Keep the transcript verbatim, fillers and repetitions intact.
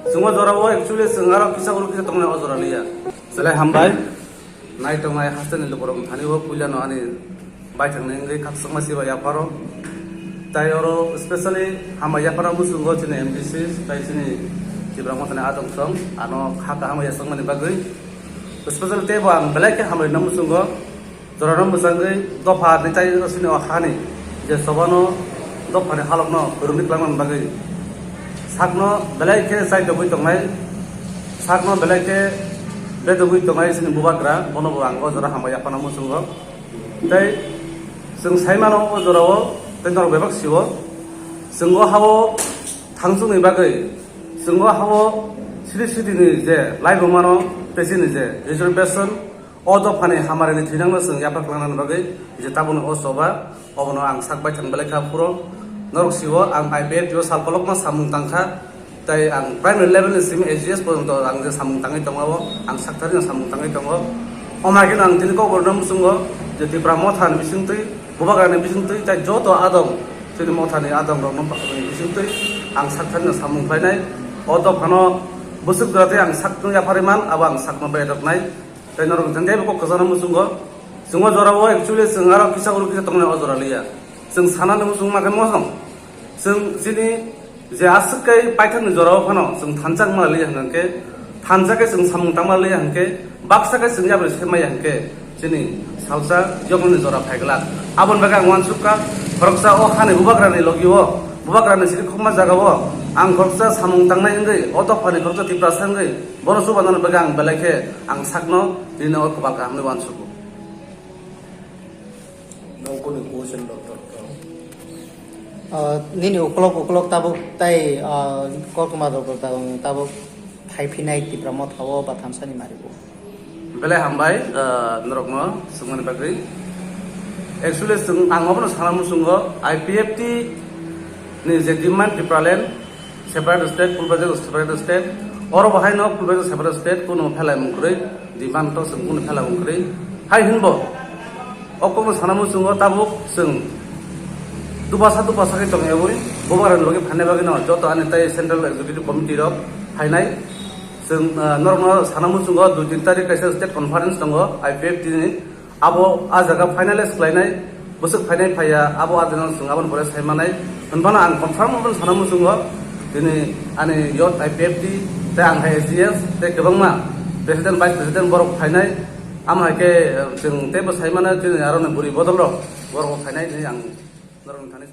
Chwng o jora o actually chwng aro kisa oro kisa tongnai o jora liya. Belai hambai. Nai tongnai hasteni lukurok thani o puila no ani bai thangnai wngwi khakchangma siba yapharo. Tai oro specially hambai yapharo muchungo chini M D C tai chini Tipra Mothani adong song ano kha kaham yasakmani bagwi. Specially teibo ang belai khe hambai no muchungo. Jorano mwchangwi dopha ni tai sini o hani je sobano dophani halokno rwngwi twlangna bagwi sakno belai khe chai togwi tongnai, sakno belai khe bedogwi tongnai sini bubagra, bono bo ang o jora hambai yaphano muchungo. Tei chwng saimano o jorao tei norok bebak sio, chwng o ha-o thangchukni bagwi, chwng o ha-o siri siri ni je laibumano tei chini je reservation, o dophani hamarini thwinangno chwng yapha klangnani bagwi je tabukni o choba, obono ang sak baithang belai kha phuro. Norok sio ang I P F T o sal kolokma samung tangkha, tei ang primary level ni simi H D S porjonto ang je samung tangwi tongo, ang sakthari no samung tangwi tongo. Omo hai kheno ang tini kokborokno muchungo je Tipra Mothani bisingtwi, Bubagrani bisingtwi, tei joto adong, chini Mothani adong rokno bisingtwi ang sakthari no samung khlainai. O dophano bwswk jora tei ang sakno yapharwi man, abo ang sakno bedoknai. Tei norok jeng kebo kok kwchangna muchungo. Chwng o jora o actually chwng aro kisa oro kisa tongnai o jora liya. Chwng sanani muchung ma khe mosong. Chwng chini je aswk kai paithakni jora o phano chwng thansa wngma liya hwnkhe, thansa khe chwng samung tangma liya hwnkhe, baksa khe chwng yapri se maya hwnkhe, chini salsa yokni jora phai glak. Aboni bagwi ang uansuk kha, khoroksa o hani bubagrani logi o, bubagrani siri khokma jaga o, ang khoroksa samung tangnai wngwi, o dophani khoroksa Tiprasa wngwi, Bono chubanani bagwi ang belai khe ang sakno tini o kwbal kaham hwnwi uansugo. Nokoni question doctor. Ah, nini ukolok ukolok tabuk tai, ah, koktwma rok tabuk, tabuk phai phinai Tipra Motha o ba thamsani marigo. Belai hambai, ah, norokno swngmani bagwi. Actually, chwng, ang obono sana muchungo, I P F T ni je demand Tipraland, separate state, Pulbajo separate state, oro bo haino Pulbajo separate state, kuno phelai mung kwrwi, demand to chwng kuno phelai mung kwrwi. Hai hinbo, o kokno sana muchungo tabuk chwng dubasa dubasa khe tong eboi, bubagrani logi phainai bagwi no joto ani tai Central Executive Committee rok phainai. Chwng, ah, norokno sana muchungo dui tin tarik kaisa state conference tongo I P F T ni. Abo a jaga finalize khlainai, bwswk phainai phaiya, abo a jaga chwng aboni pore sai manai. Hwnphano ang confirm aboni sana muchungo, tini ani youth I P F T, tei ang hai S D S, tei kwbangma president, vice president borok phainai. Amo hai khe, eh, chwng teibo sai mano, tini aroni bwrwi bodol rok borok phainai, tini ang norokni thani